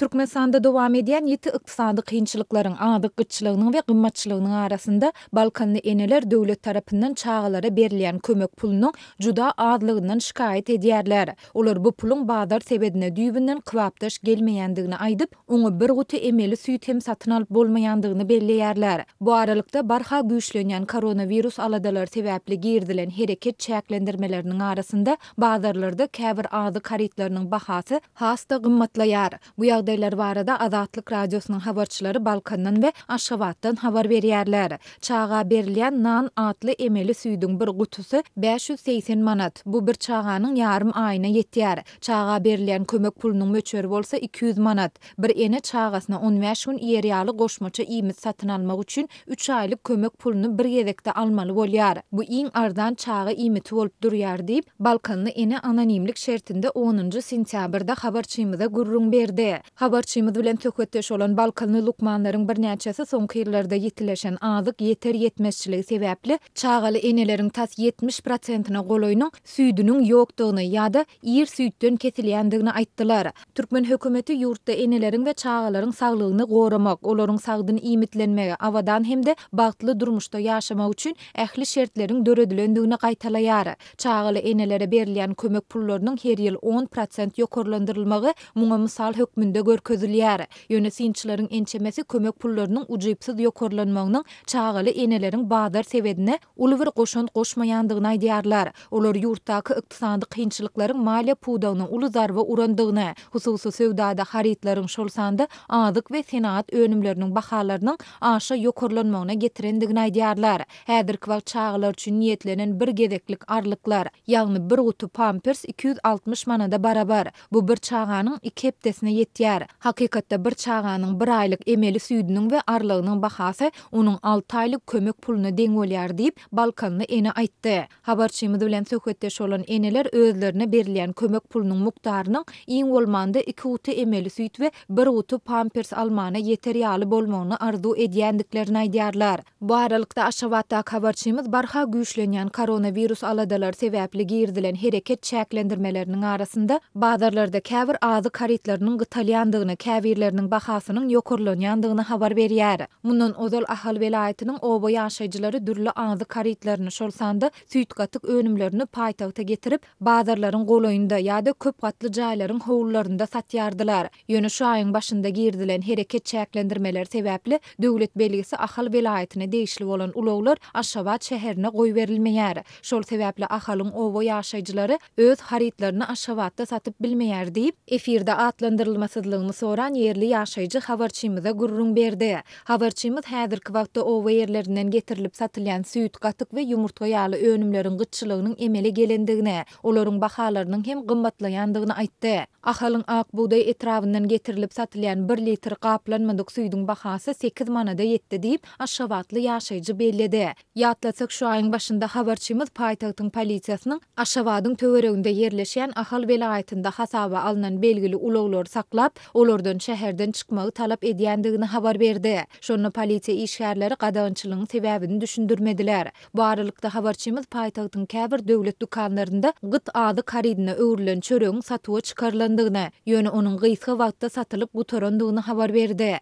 Türkmenistanda dowam edýän ýiti ykdysady kynçylyklaryň, azyk gytçylygynyň we gymmatçylygynyň arasynda balkanly eneler döwlet tarapyndan çagalara berilýän kömek pulunyň juda azlygyndan şikaýat edýärler. Olar bu puluň bazar sebedine düýbünden kybapdaş gelmeýändigini aýdyp, oňa bir guty emeli süýt hem satyn alyp bolmaýandygyny belleýärler. Bu aralykda, barha güýçlenýän koronawirus aladalary sebäpli girizilen hereket çäklendirmeleriniň arasynda bazarlarda käbir azyk harytlarynyň bahasy has-da gymmatlaýar. Bu ýagdaýlar barada Azatlyk Radiosynyň habarçylary Balkandan we Aşgabatdan habar berýärler. Çaga berilýän Nan atly emeli süýdüň bir gutusy 580 manat. Bu bir çaganyň ýarym aýyna ýetýär. Çaga berilýän kömek pulunyň möçberi bolsa 200 manat. Bir ene çagasyna on bäş gün iýer ýaly goşmaça iýmit satyn almak üçin üç aýlyk kömek puluny bir gezekde almaly bolýar. Bu iň arzan çaga iýmiti bolup durýar diýip, balkanly ene anonimlik şertinde onunjy sentýabrda habarçymyza gürrüň berdi. Habarçymyz bilen söhbetdeş bolan balkanly lukmanlaryň birnäçesi soňky ýyllarda ýitileşen azyk ýeter-ýetmezçiligi sebäpli çagaly eneleriň tas 70 prosentine golaýynyň süýdüniň ýokdugyny ýa-da ir süýtden kesilýändigini aýtdylar. Türkmen hökümeti ýurtda eneleriň we çagalaryň saglygyny goramak, olaryň sagdyn iýmitlenmegi, abadan hem-de bagtly durmuşda ýaşamagy üçin ähli şertleriň döredilendigini gaýtalaýar. Çagaly enelere berilýän kömek pullarynyň her ýyl 10% ýokarlandyrylmagy muňa mysal hökmünde görkezilýär. Ýöne synçylaryň ençemesi kömek pullarynyň ujypsyz ýokarlanmagynyň çagaly eneleriň bazar sebedine uly bir goşant goşmaýandygyny aýdýarlar. Olar ýurtdaky ykdysady kynçylyklaryň maliýe pudagyna uly zarba urandygyny, hususy söwdada harytlaryň, şol sanda azyk we senagat önümleriniň bahalarynyň aşa ýokarlanmagyna getirendigini aýdýarlar. Häzirki wagt çagalar üçin niýetlenen bir gezeklik arlyklar, ýagny bir guty pampers 260 manada barabar. Bu bir çaganyň iki hepdesine ýetýär. Hakykatda bir çaganyň bir aýlyk emeli süýdüniň we arlygynyň bahasy onuň alty aýlyk kömek puluna deň bolýar diýip, balkanly ene aýtdy. Habarçymyz bilen söhbetdeş bolan eneler özlerine berilýän kömek pulunyň mukdarynyň iň bolmanda iki guty emeli süýt we bir guty pampers almana ýeter ýaly bolmagyny arzuw edýändiklerini aýdýarlar. Bu aralykda, Aşgabatdaky habarçymyz barha güýçlenýän koronawirus aladalary sebäpli girizilen hereket çäklendirmeleriniň arasynda bazarlarda käbir azyk harytlarynyň gytalýandygyny, käbirleriniň bahasynyň ýokarlanýandygyny habar berýär. Mundan ozal Ahal welaýatynyň oba ýaşaýjylary dürli azyk harytlaryny, şol sanda süýt-gatyk önümlerini paýtagta getirip, bazarlaryň golaýynda ýa-da köp gatly jaýlaryň howlularynda satýardylar. Ýöne şu aýyň başynda girizilen hereket çäklendirmeleri sebäpli döwlet belgisi Ahal welaýatyna degişli bolan ulaglar Aşgabat şäherine goýberilmeýär. Şol sebäpli Ahalyň oba ýaşaýjylary öz harytlaryny Aşgabatda satyp bilmeýär diýip, efirde atlandyrylmasyzlygyny soran ýerli ýaşaýjy habarçymyza gürrüň berdi. Habarçymyz häzirki wagtda oba ýerlerinden getirilip satylýan süýt, gatyk we ýumurtga ýaly önümleriň gytçylygynyň emele gelendigini, olaryň bahalarynyň hem gymmatlaýandygyny aýtdy. Ahalyň Ak bugdaý etrabyndan getirilip satylýan bir litr gaplanmadyk süýdüň bahasy sekiz manada ýetdi diýip, aşgabatly ýaşaýjy belledi. Ýatlatsak, şu aýyň başynda habarçymyz paýtagtyň polisiýasynyň Aşgabadyň töwereginde ýerleşýän Ahal welaýatynda hasaba alnan belgili ulaglary saklap, olardan şäherden çykmagy talap edýändigini habar berdi. Şonda polisiýa işgärleri gadagançylygyň sebäbini düşündirmediler. Bu aralykda, habarçymyz paýtagtyň käbir döwlet dükanlarynda gyt azyk harydyna öwrülen çöregiň satuwa çykarylandygyny, ýöne onuň gysga wagtda satylyp gutarandygyny habar berdi.